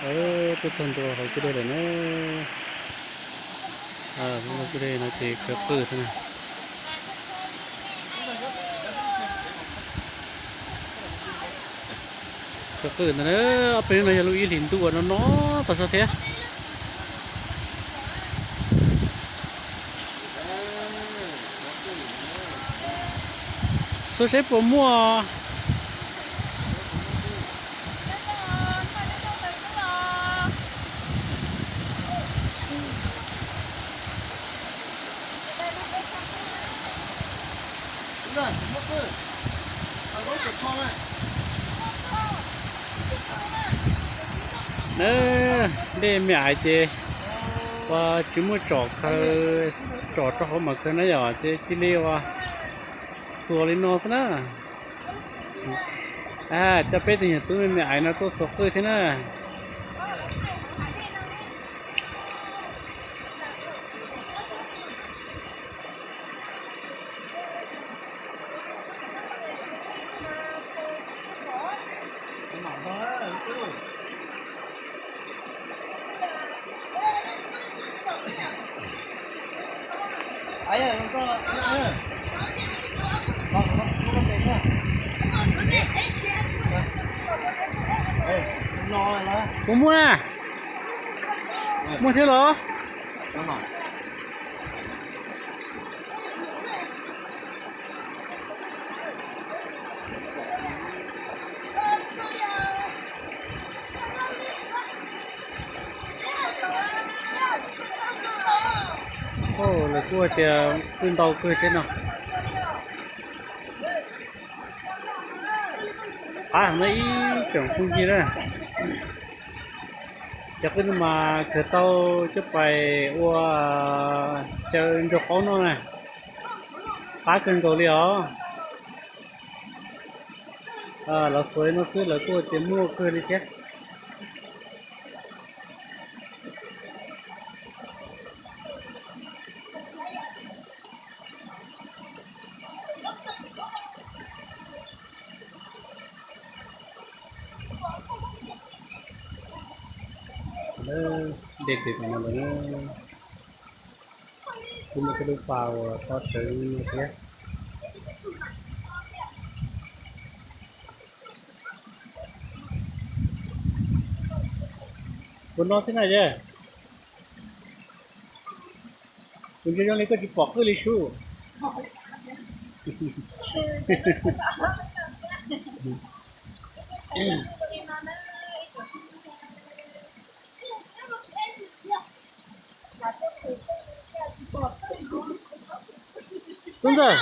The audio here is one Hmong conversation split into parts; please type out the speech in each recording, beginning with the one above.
Tuaj txog ntua hauv cub deg lawm na. Hauv cub deg no ces khaws qwj xwb na. Khaws qwj ntawd na, ob peb hnub no yog lub ib hlis ntuj uas no no tag zog thiab. Xyov seb puas muaj. Dej me aiv ces ua tsis muaj tsom khaws tsom rau hauv mas khaws na yom, ces cia li ua xuas li no xwb na. Coj peb tug nyuag tub me me aiv no tuaj xuas qwj thiab na. Puas muaj na? Muaj thiab los? Lawv kuj hais tias qwj ntau kawg thiab no. Qab heev na ib tsoom phooj ywg na. Cov qwj no mas khaws tau coj pais ua caw ntsaum qaub noj na. Qab kawg nkaus li os. Lawv xuas li no xwb lawv kuj tias muaj kawg li thiab. Dej tes tom no lawm, kuj muaj tej lub pas uas tau sawv li no thiab. Puas no thiab na yawg? Kuv ntsia zoo li koj tsis pom qwj li sub. Tub ntxawg,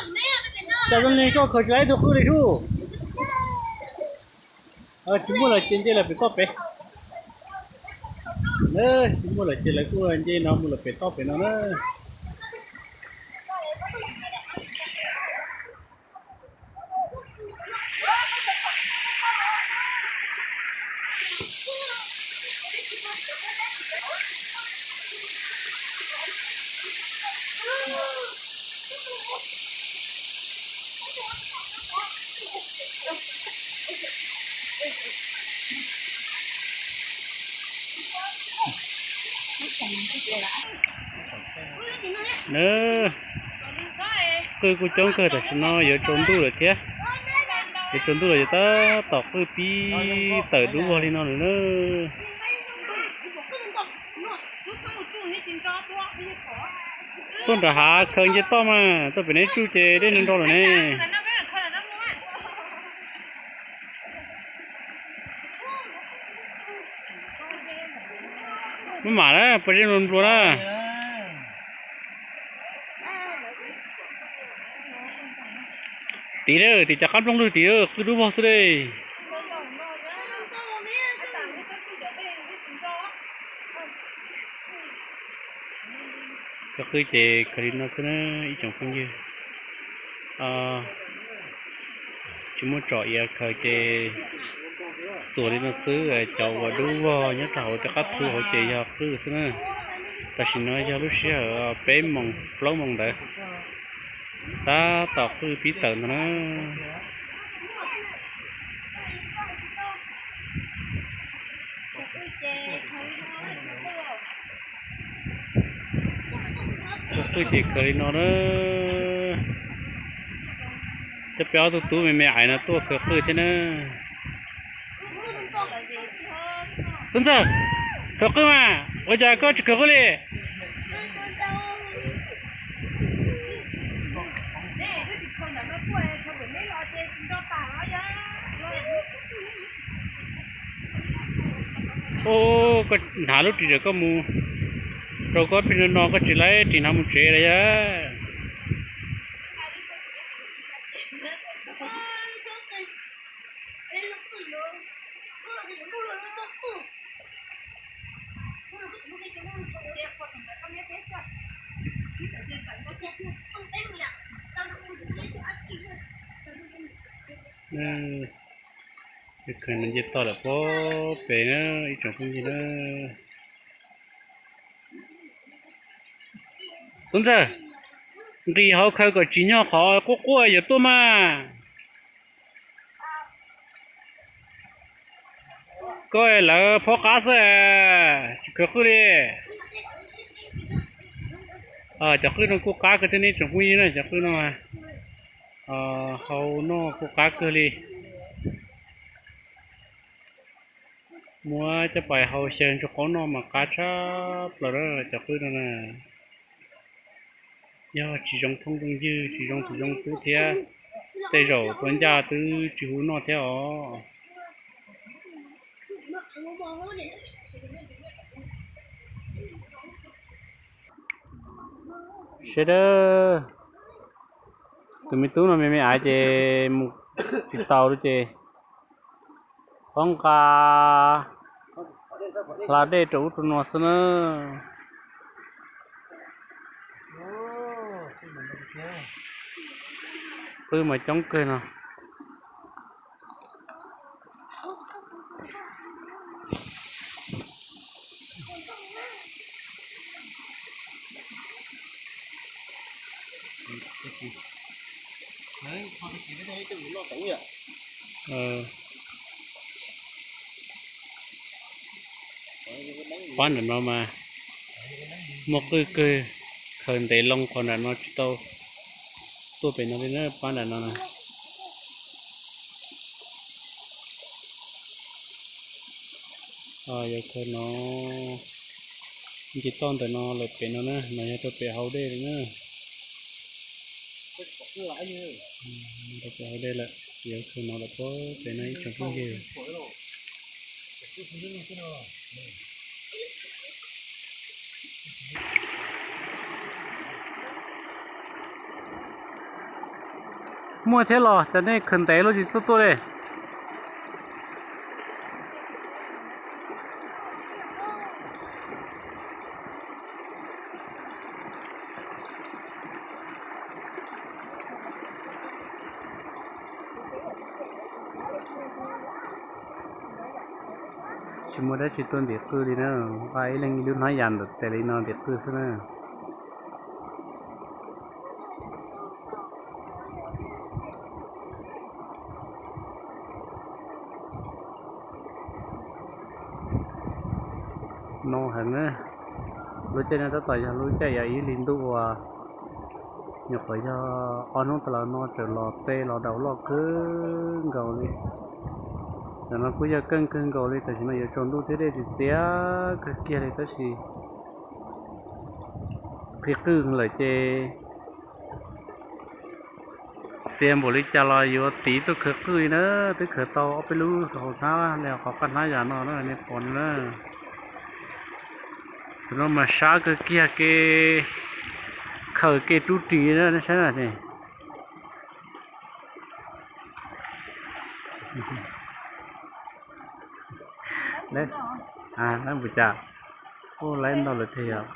cas zoo li koj khaws tsis tau ib tug qwj li sub. Tsis muaj lawm ces nce lawm pem toj pem. Tsis muaj lawm ces lawv kuj nce no mus lawm pem toj pem no na. Qwj kuj coob kawg, tam sim no yuav tsaus ntuj lawm thiab. Yuav tsaus ntuj lawm yuav tab tom qwj pib tawm dub vog li no lawm na. Tuaj nram hav khaws nce toj mas tuaj pem neb tsuj ces dej nrog nrog lawm ne. Maj mam na, puas dej nplua nplua na. Tim lawm, tim cov qab nplooj lwg tim lawm, qwj dub vog xwb li. Cov qwj ces khaws li no xwb na ib tsoom phooj ywg. Tsis muaj tsom iav khaws ces xuas li no xwb, cov uas dub vog nyob rau hauv rov qab thu hauv ces yog qwj xwb na. Tam sim no yog lub sij hawm peb moos plaub moos ntawd, tab tom qwj pib tawm ntag na. Qwj ces khaws li no na. Coj peb ob tug tub me me ais no tuaj khaws qwj thiab na. Tub ntxawg, khaws qwj mas, ua cas koj tsis khaws qwj li? Ub, koj hnav lub ris ram koj mus rau koj plig no no, koj tsis laib ris hnav mus tsev lawm yog? Khaws no nce toj lawm pob pem na, ib tsoom phooj ywg na. Tub ntxawg, nqis hauv khaws kom tsim nyog qhov quaj quaj yuav tuaj mas. Koj lawv phob qab xwb, tsis khaws qwj li. Cov qwj no kuj qab kawg thiab ne tsoom phooj ywg na, cov qwj no hau noj kuj qab kawg li. Muab coj pais hau xyaw ntsuag qaub noj mas qab tshaj plaws na cov qwj no na. Yog tsis zoo phooj zoo ywg, tsis zoo tus zoo tub thiab, tej zaum tua ncaj twb tsis hu noj thiab os. Sawv daws, tus me tub no me me ais ces mus tsis tau li ces poob nqa hla dej rau ub rau no xwb na. Qwj mas coob kawg no. Pab nram no mas muaj qwj kawg, khaws ntev loo qhov nram no tsis tau tuaj pem no li na, pab nram no na. Yog khaws no nce toj ntawm no lawm pem no na, no yog rau pem hau dej li na. Rau pem hau dej lawm, yog khaws no lawm pob pem no ib tsoom phooj ywg. Muaj thiab los cov nej khaws ntev luaj tsis tuaj tuaj li. Tsis muaj dab tsi tuaj ntim qwj li na, nqa ib leeg ib lub hnab yas ntawm tes li no ntim qwj xwb na. No heev na, lub caij no tab tom yog lub caij yog ib hlis ntuj uas nyuam qhuav yog ob hnub tas los no tseem los tej los daus loj kawg nkaus li. Tam no kuj yog keej kawg nkaus li, tam sim no yuav tsaus ntuj thiab dej tsis txias kawg kiag li tab sis qhib qwj lawm ces txias npaum li cas los yuav tiv tuaj khaws qwj li na. Twb khaws tau ob peb lub hauv hnab li qhov qab hnab yam no na nej pom no na. Tus no mas sab kawg kiag kev khaws kev rub ris na nej saib na. Laib mus cas, ua laib ntau lawm tiag yog.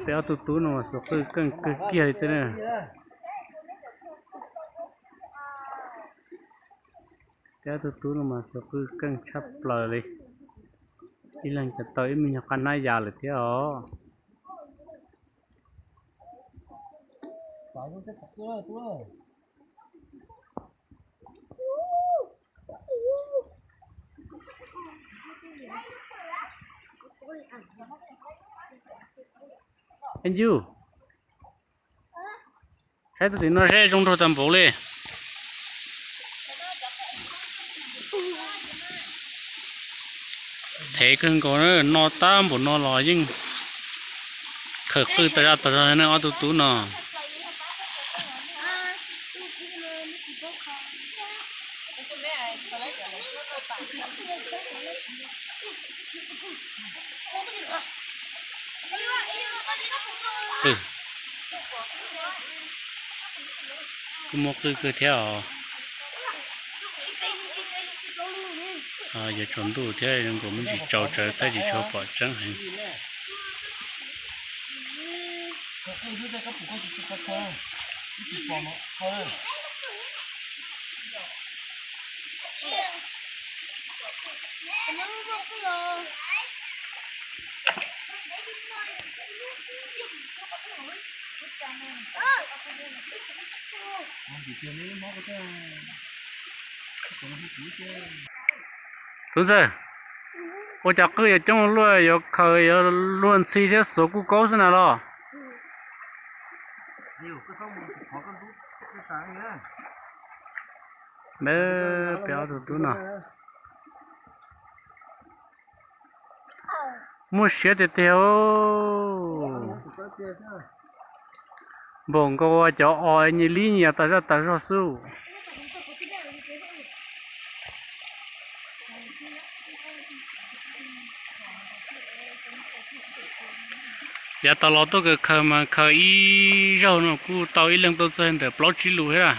Peb ob tug tub no xuas qwj keej kawg kiag li thiab na. Peb ob tug tub no mas xuas qwj keej tshaj plaws li. Ib leeg cov tau ib me nyuag qab hnab yas lawm thiab os. Yus, saib tus tim no seb zoo nraug tas npaum li. Thev kawg nkaus, no tab npaum no los yeej khaws qwj tas zaj tas zog ne ob tug tub no. Kuj muaj qwj kawg thiab os. Yuav tsaus ntuj thiab, zoo nkaus me ntsis tsaus tsawv tab sis tsis tshua pom tseeb heev. Tub ntxawg, ua cas qwj yuav coob luaj, yuav khaws yuav luag ntxhi thiab xuav kuj kaub xwb na los? Peb ob tug tub no muaj siab tiag tiag. Npaum nkaus cov os nyias li nyias tas zaj tas zog xwb. Yav tas los tuaj kawg khaws mas khaws ib zaug no kuj tau ib leeg tau txog ntawm plaub tsib lus thiab.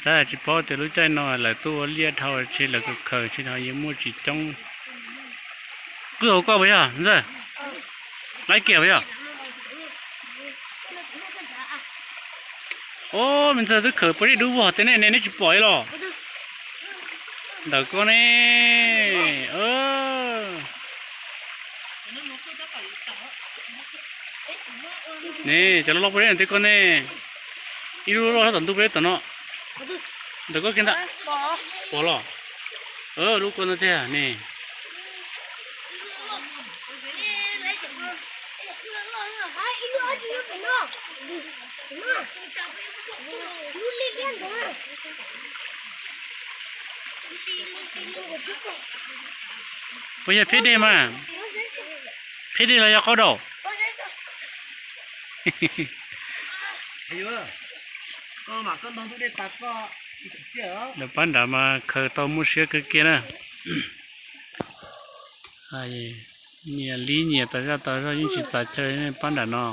Tab tsis paub tias lub caij no lawv tuaj ua liaj dhau tsis lawv khaws tsis no yeej muaj tsis coob. Qwj hauv koj puas yog ntxawg? Laib kiag puas yog? Ob, me ntxawg twb khaws pov zeb dub vog tej nej ne, neb tsis pom los? Ntawm koj ne. Ne, cov loj loj pov zeb ntawm koj ne. Ib lub loj tom ntug peb tom no. Ntawm koj kiag ntag. Pom los? Lub koj no tiag ne. Puas yog phiab deg mas? Phiab deg los yog qau daus? Lawv pab nrad mas khaws tau muaj siab kawg kiag na. Nyias li nyias tas zaj tas zog yeej tsis txaus chaw pab nram no.